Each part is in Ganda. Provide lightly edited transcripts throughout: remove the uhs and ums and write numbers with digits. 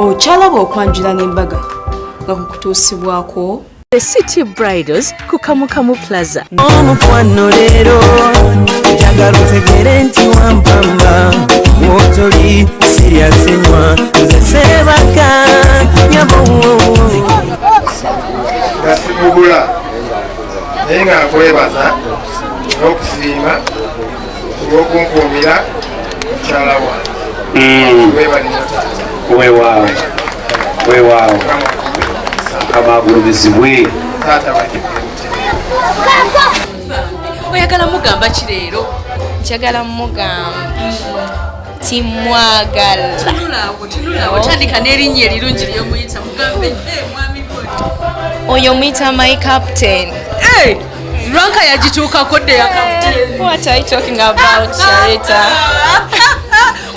Okyalaba okwanjula n'embaga nga kukutuusibwako The City Bridals ku Kamukamu Plaza. Omukwano leero njagala otegere nti wampamba wotoli siryasenywa nze sebaka nyabo. Nga simugula naye nga nkwebaza n'okusiima olw'okunkuumira mukyala wange. Webale nnyo taata. Weewaawo, weewaawo, Mukama agulumizibwe. Taata bajjukire. Oyagala mugamba ki leero? Njagala mugamba timwagala. Tunulaawo, tunulaawo, tandika n'erinnya erirungi ly'omuyita, mugambe, "Eh, mwami gwe." Oyo muyita my captain. Hey, ranka yagituukako dde ya captain. What are you talking about, Sharita?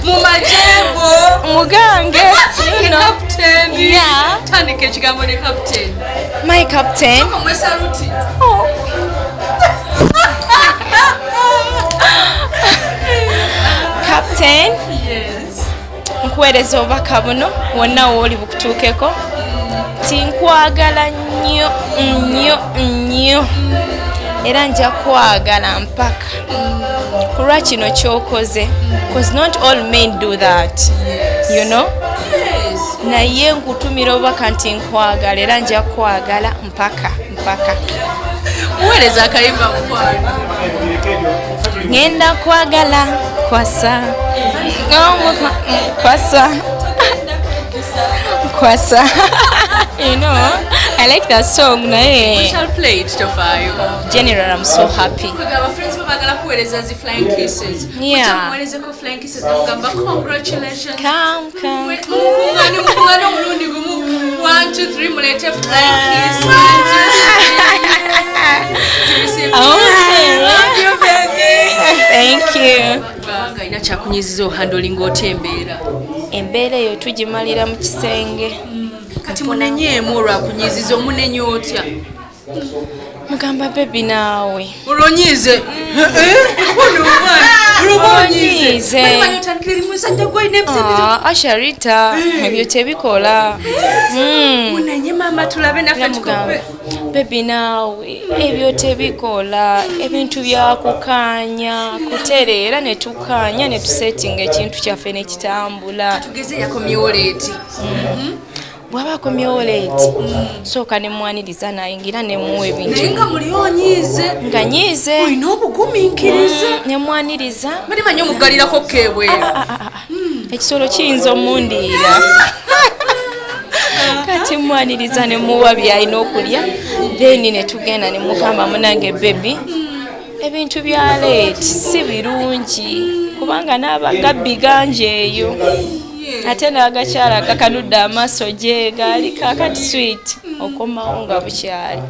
Mu majengo. Mugange, you know. Captain. Yeah. Tandika ekigambo ne captain. My captain. Omwesaluti. Oh. Captain. Yes. Nkuweereza obubaka buno wonna wooli bukutuukeko ti nkwagala nnyo nnyo nnyo era nja kwagala mpaka ku lwa kino kyokoze, 'cause not all men do that, you know. Naye nkutumira obubaka nti nkwagala era nja kwagala mpaka mpaka. Muweereza akayimba, mukwano. Ngenda kwagala kwasa. Kwasa kwasa, you know I like that song. We Naye shall play it, tofaayo. General, I'm so happy. Kugamba friends bo baagala kuweereza zi flying kisses. Yeah. Muweerezeko flying kisses namugamba congratulations. Come, come. Mukuŋŋaane, mukuŋŋaane omulundi gumu. 1 2 3, muleete flying kiss. 1 2 3. Okay. Love you, baby. Thank you. Kubanga alina kyakunyiziza, ohandlinga otya embeera? Embeera eyo tugimalira mu kisenge. Kati munenyeemu olwakunyiziza, omunenya otya? Mugamba, "Baby, naawe." Olwonyiize. Onyiize. Otandikira gwalina ebizibu. Ah, Asharita, ebyo tebikola. Munenye maama, tulabe naffe. Namugamba, Tukope. "Baby, naawe ebyo tebikola, ebintu byakukanya kutereera ne tukanya ne tusetinga ekintu kyaffe nekitambula." Tugeze yakomyewo late. Bw'aba akomyewo late, sooka nemwaniriza nayingira nemuwa ebintu. Naye nga muli onyiize. Nga nyiize. Olina obugumiikiriza. Nemwaniriza. Bali manyi omugalirako keebweru. Ekisolo kiyinza omundiira. Kati mwaniriza nemuwa byalina okulya, then netugenda nemugamba, "Munange baby, ebintu bya late si birungi, kubanga n'abagabbi gangi eyo, ate n'agakyala gakanudde amaaso gye gaali. Kakati sweet, okomawo nga bukyali."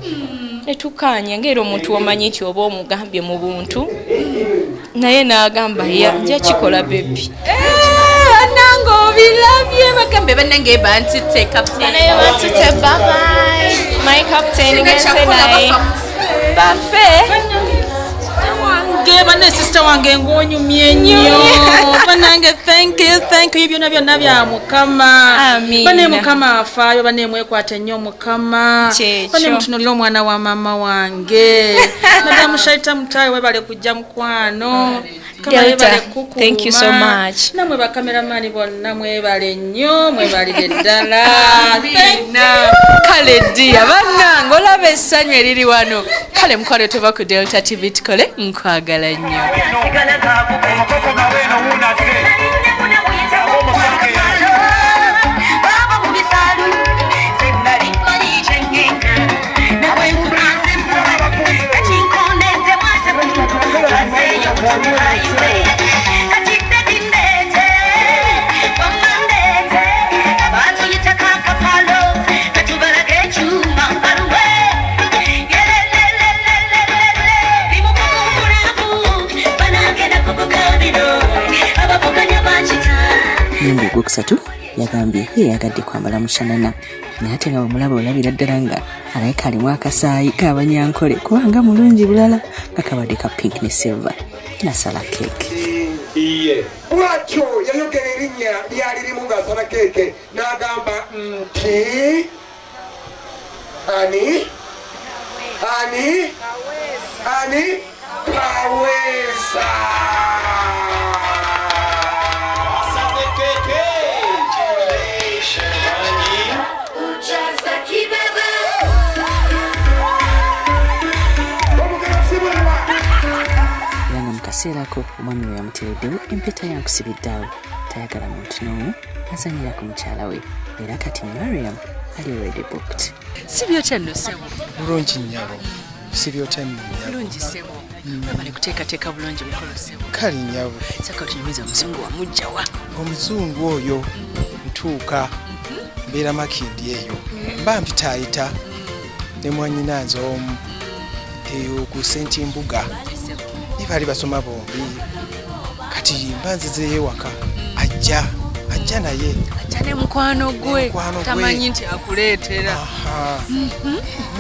Netukanya ngaera omuntu omanyi nti oba omugambye mu buntu, naye n'agamba, "Ya, nja kikola, baby." Nange obilabye, bagambe bannange bantite captain. Banaye bantute, bye my captain, ngenze naye bafe. Wange banne, sister wange, ng'onyumye nnyo banange. Thank you, thank you. Byonna byonna bya Mukama. Amiina. Bane, Mukama afaayo. Bane, mwekwate nnyo Mukama. Kyekyo. Bane, mutunulire omwana wa mama wange, Madamu Shaita Mutawe. Webale kujja, mukwano. Mukama Delta, yebale kukuuma. thank you so much. Namwe bakameramani bonna mwebale nnyo, mwebalire ddala. Amiina. Kale ddiya bannange, olaba essanyu eriri wano. Kale mukwano, tuva ku Delta TV, tukole. Nkwagala nnyo. Amakoko gaweeno wunaze omusake. Baba mu bisaalu nze nali manyi kyengenga nabwenkulanzemu kakinkonente mwatemu kazeeyo kutukayiwe kati ddedindeete wamandete batuyita kakapalo katubalaga ekyuma baluwe yelelelelelelele bimukukumulavu banagenda kukukabino abavuganya bakita. Nyumba ogwokusatu yagambye ye yagadde kwambala mushanana, naye ate nga bwemulaba olabira ddala nga alabika alimu akasaayi k'Abanyankole, kubanga mulungi bulala nga kabadde ka pink ne silver. Nasala keeki. Bwatyo yayogera erinnya. Erinnya lyali limu ng'asala keeke n'agamba nti ani ani ani Kaweesa. Era nga mu kaseera ako omwami we yamuteereddewo empeta yankusibiddeawo, tayagala muntu n'omu azanyira ku mukyala we, era kati Mariam ali already booked. Si byotya nno ssebo? Bulungi nnyabo, si byotya nno nnyabo? Bulungi ssebo, webale kuteekateeka bulungi mukolo ssebo. Kale nnyabo. Saka otunyumiza, omuzungu wamugjawa? Omuzungu oyo ntuuka mbeera Makindi eyo, mba mpitaayita ne mwanyina nze omu eyo ku Senti Mbuga, ne baali basoma bombi. Kati mba nzizeeyo ewaka, ajja ajja naye. Ajja ne mukwano gwe? Mukwano gwe. Tamanyi nti akuleetera?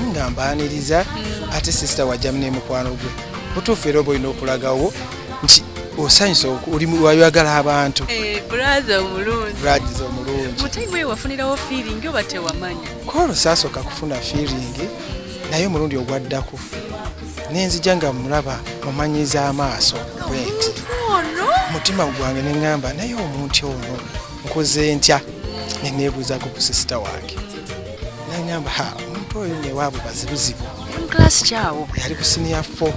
Nga mbaaniriza, ate sister wajjamu ne mukwano gwe. Butuufu era oba olina okulagawo nti osanyusa, oli wayagala abantu. Eh, brother omulungi. Brother omulungi. Mu time eyo wafunirawo feeling oba tewamanya? Kolo saasooka kufuna feeling, naye omulundi ogwaddako nenzija nga mulaba mumanyiza amaaso bwenti. Ono. Mutima gwange neŋŋamba, naye omuntu ono nkoze ntya? Neneebuuzaako ku sister wange, naŋŋamba, ha, omuntu oyo newaabwe bazibuzibu. Mu class kyawo? Yali ku senior 4.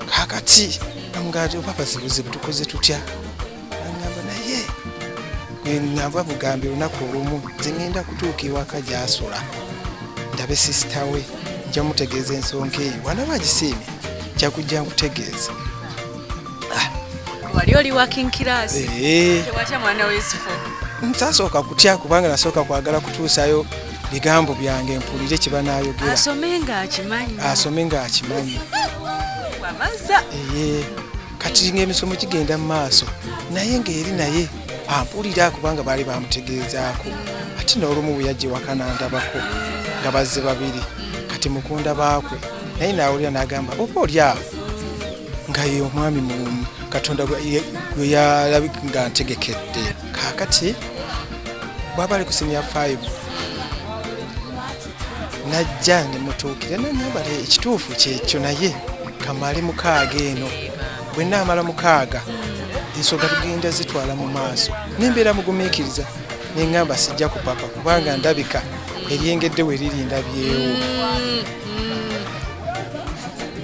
Kakati namugamba ti, oba bazibuzibu, tukoze tutya? Naŋŋamba, naye namba mugambye olunaku olumu nze ŋŋenda kutuuka ewaka gy'asula ndabe sister we, nja mutegeeza ensonga eyo, bw'anaaba agisiimye nja kujja nkutegeeza. Wali oli working class? Eh. Tewatya mwana w'esifo? Nsasooka kutya, kubanga nasooka kwagala kutuusayo bigambo byange mpulire kye banaayogera. Asome ng'akimanyi. Asome ng'akimanyi. Wamaza. Eye, kati ng'emisomo gigenda mu maaso, naye ng'eri naye ampulira, kubanga baali bamutegeezaako. Ate n'olumu bwe yajja ewaka n'andabako nga bazze babiri, kati mukunda baakwe naye n'awulira n'agamba oba oli awo nga ye omwami mu Katonda gwe yalabi nga ntegekedde. Kaakati bw'aba ali ku senior 5, najja ne mutuukira, nagamba ti ekituufu kyekyo, naye kamale 6 eno, bwe naamala 6 ensonga tugenda zitwala mu maaso. Nembeera mugumiikiriza, neŋŋamba sijja kupapa kubanga ndabika eryengedde we riri ndabyewo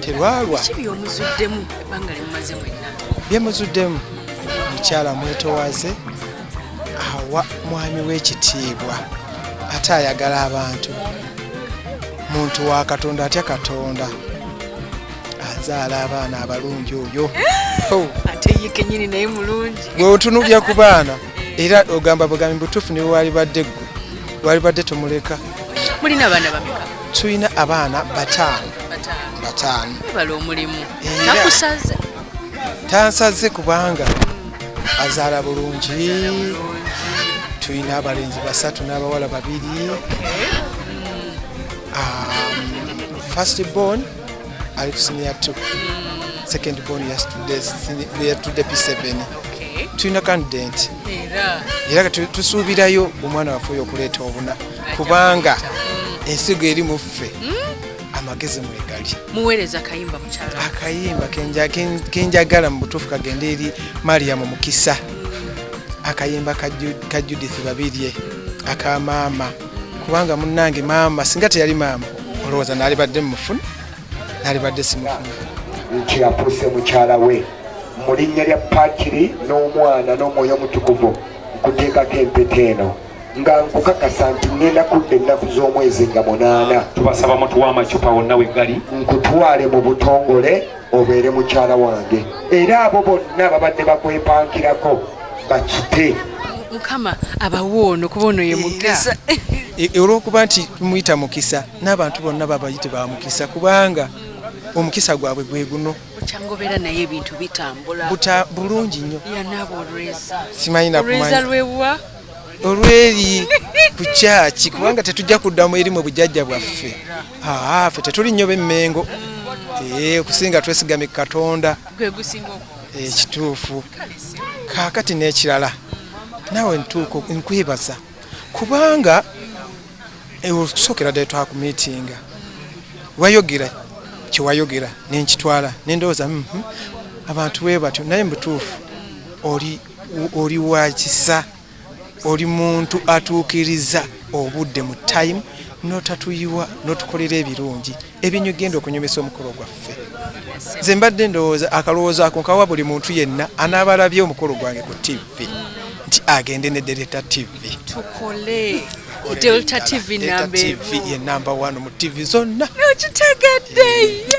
terwalwa. Ki byomuzuddemu ebbanga lyemumaze mwenna? Byemuzuddemu, mukyala mwetowaze, awa mwami w'ekitiibwa, ate ayagala abantu, muntu wa Katonda, atya Katonda, azaala abaana abalungi oyo. Oh. Ate ye kenyini naye mulungi. Bwe otunulya ku baana era ogamba bugambi butuufu, ne walibadde ggwe walibadde tomuleka. Mulina abaana bameka? Tulina abaana 5. 5. 5. Webala omulimu. Era- Takusaze? Tansaze kubanga azaala bulungi. Tulina abalenzi basatu n'abawala babiri. First born ali ku senior 2, second born yatudde P7. Tulina candidate. Era. Era tusuubirayo omwana waffe oyo okuleeta obuna, kubanga ensigo eri mu ffe, amagezi mwegali. Muweereza kayimba mukyala. Akayimba kenjagala mu butuufu kagende eri Mariamu Mukisa, akayimba ka Judith Babirye aka maama, kubanga munnange maama, singa teyali maama, olowooza naalibadde mufuna? Naalibadde simufuna. Nti afuuse mukyala we, mu linnya lya Patiri n'Omwana n'Omwoyo Omutukuvu, nkuteekako empeta eno nga nkukakasa nti ŋŋenda kudda ennaku z'omwezi nga 8. Tubasaba mutuwa amacupa wonna we gali. Nkutwale mu butongole obeere mukyala wange, era abo bonna babadde bakwepankirako bakite. Mukama abawe ono, kuba ono ye mukisa. Olw'okuba nti tumuyita Mukisa, n'abantu bonna babayite ba mukisa, kubanga omukisa gwabwe gwe guno. Okyangobeera naye ebintu bitambula. Bulungi nnyo. Yanaaba olweza. Simanyi nakumanya. Olweza lwewa? Olweri ku kyaki, kubanga tetujja kuddamu eri mu bujjajja bwaffe. Aa, ffe tetuli nnyo b'Emmengo. Okusinga twesigamye ku Katonda. Gwe gusinga okwo. Ekituufu. Kaakati n'ekirala, Naawe ntuuka nkwebaza kubanga okusookera ddala twakumiitinga, wayogera kyewayogera nenkitwala nendowooza abantu bwe batyo, naye mubutuufu oli wa kisa, oli muntu atuukiriza obudde mu time n'otatuyiwa n'otukolera ebirungi ebinyugenda okunyumisa omukolo gwaffe. Nze mbadde ndowooza akalowoozo ako nkawa buli muntu yenna anaabalabye omukolo gwange ku TV nti agende ne Delta TV. Tukole Delta TV namba TV ye namba 1 mu TV zonna. Okitegedde ye.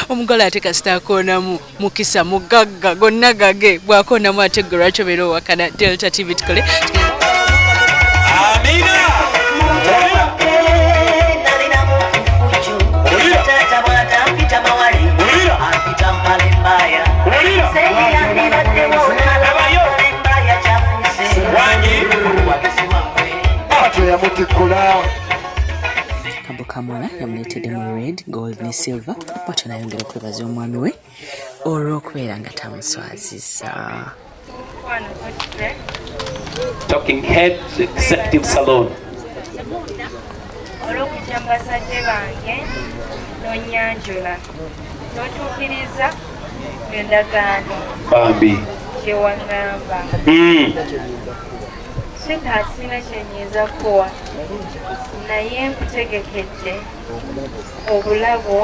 Omugole ate kasita akoonamu mukisa mugagga gonna gage bw'akoonamu ate gwe lwaki obeera owakana. Delta TV tukole. Amina. Kabo Kamwala yamuleetedde mu red, gold ne silver, bwatyo n'ayongera okwebaza omwami we olw'okubeera nga tamuswazizza. Talking Heads Executive Salon. Olw'okujja mu bazadde bange n'onnyanjula n'otuukiriza endagaano Bambi. gye waŋŋamba. Sweetheart, sirina kye nnyinza kukuwa, naye nkutegekedde obulabo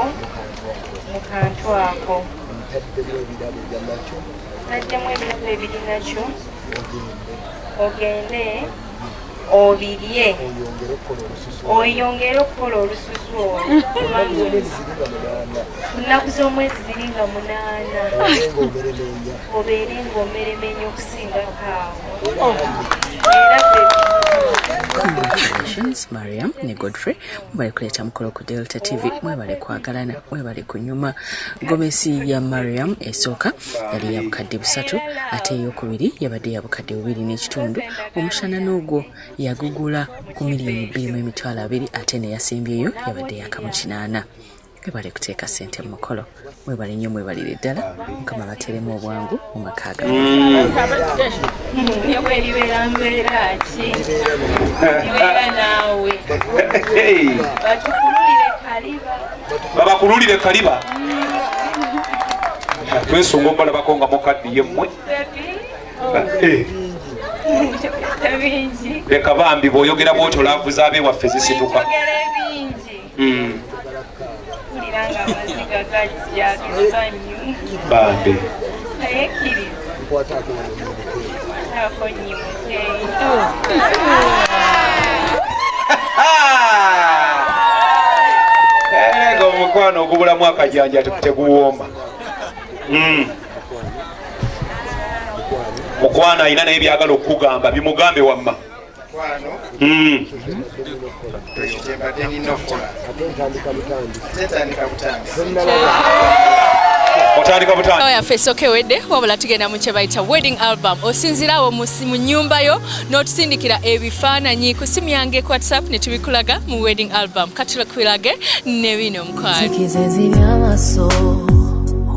mu kantu ako. Ntaddemu ebirabo ebiri nakyo, ogende obirye oyongere okukola olususu olwo. Ku nnaku z'omwezi ziri nga 8 obeere ng'omeremenya okusingako awo. Era Congratulations Mariam ne Godfrey, mwebale kuleeta mukolo ku Delta TV, mwebale kwagalana, mwebale kunyuma. Gomesi ya Mariam esooka yali ya 3,000, ate eyokubiri yabadde ya 2,500. Omushanana ogwo yagugula ku 2,200,000, ate neyasimbyeyo yabadde ya 800. Mwebale kuteeka ssente mu mukolo, mwebale nnyo, mwebalire ddala. Mukama bateremu obwangu mu maka gammwe. Ne bweribeera mbeera ki, ibeera naawe. Batukululire kaliba. Babakululire kaliba. Twesunga okubalabako nga mukaddiye mmwe. Bingi. Leka bambi bw'oyogera bw'otyo laavu z'abewaffe zisituka. Njogera ebingi. Mpulira nga amaziga gajja ag'essanyu. Bambi. Naye kkiriza. Nkwataako nnyimuke. Ega omukwano ogubulamu akajanja teguwooma. Mukwano alina naye byagala okukugamba bimugambe wamma. Otandika butandika. Yaffe esooka ewedde, wabula tugenda mu kye bayita wedding album. Osinziira awo mu nnyumba yo n'otusindikira ebifaananyi ku simu yange ku WhatsApp ne tubikulaga mu wedding album. Katukulage ne bino mukwano. Nzikiza ezibyamaso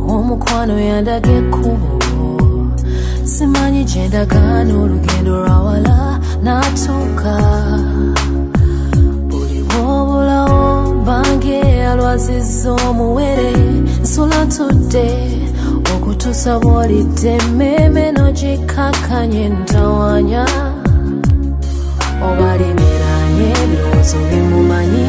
omukwano yandaga ekkubo, simanyi gye ndagaana olugendo lwawala natuuka. Buli bw'obulawo mbange alwazizza omuwere, nsula ntudde okutuusa bw'olidde emmeeme n'ogikkakkanye ntawanya. Obalimiranye ebirowoozo bimumanyi,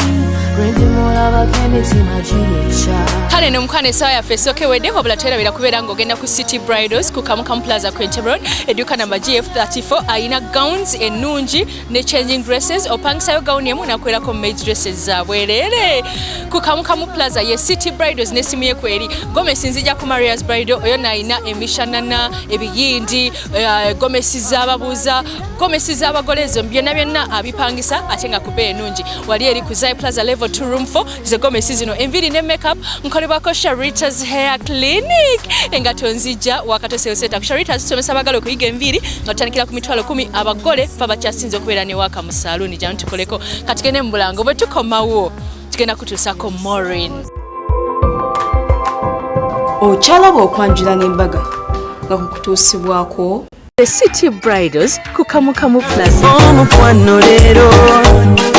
lwe ndimulabako emitima girikya. Kale no mukwano, essaawa yaffe esooka ewedde, wabula twerabira kubeera ng'ogenda ku City Bridals ku Kamukamu Plaza ku Entebbe Road, edduka namba GF 34. Ayina gowns ennungi ne changing dresses. Opangisayo gawuni emu nakwerako maid dresses zabwereere ku Kamukamu Plaza ye City Bridals n'essimu ye kweri. Gomesi nzija ku Marias Bridal, oyo nayina emishanana, ebiyindi, gomesi z'ababuuza, gomesi z'abagole, ezo byonna byonna abipangisa ate nga ku bbeeyi ennungi. Wali eri ku Zai Plaza level 2 room 4. Ze gomesi zino, enviiri ne makeup nkolebwako Sharitas Hair Clinic. Engato nzijja wakatose seta ku Sharitas. Tusomesa abagala okuyiga enviiri nga tutandikira ku 10,000. Abagole fa bakyasinze okubeera ne waka mu saaluuni. Jangu tukoleko. Katugende mu bulango, bwe tukomawo tugenda kutuusako Maureen. Okyalaba okwanjula n'embaga nga kukutuusibwako. The City Bridals ku Kamukamu Plaza. Omukwano leero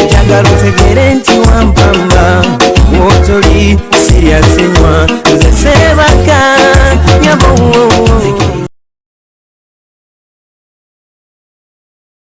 njagala otegere nti wampamba, wotoli sirya sinywa nze.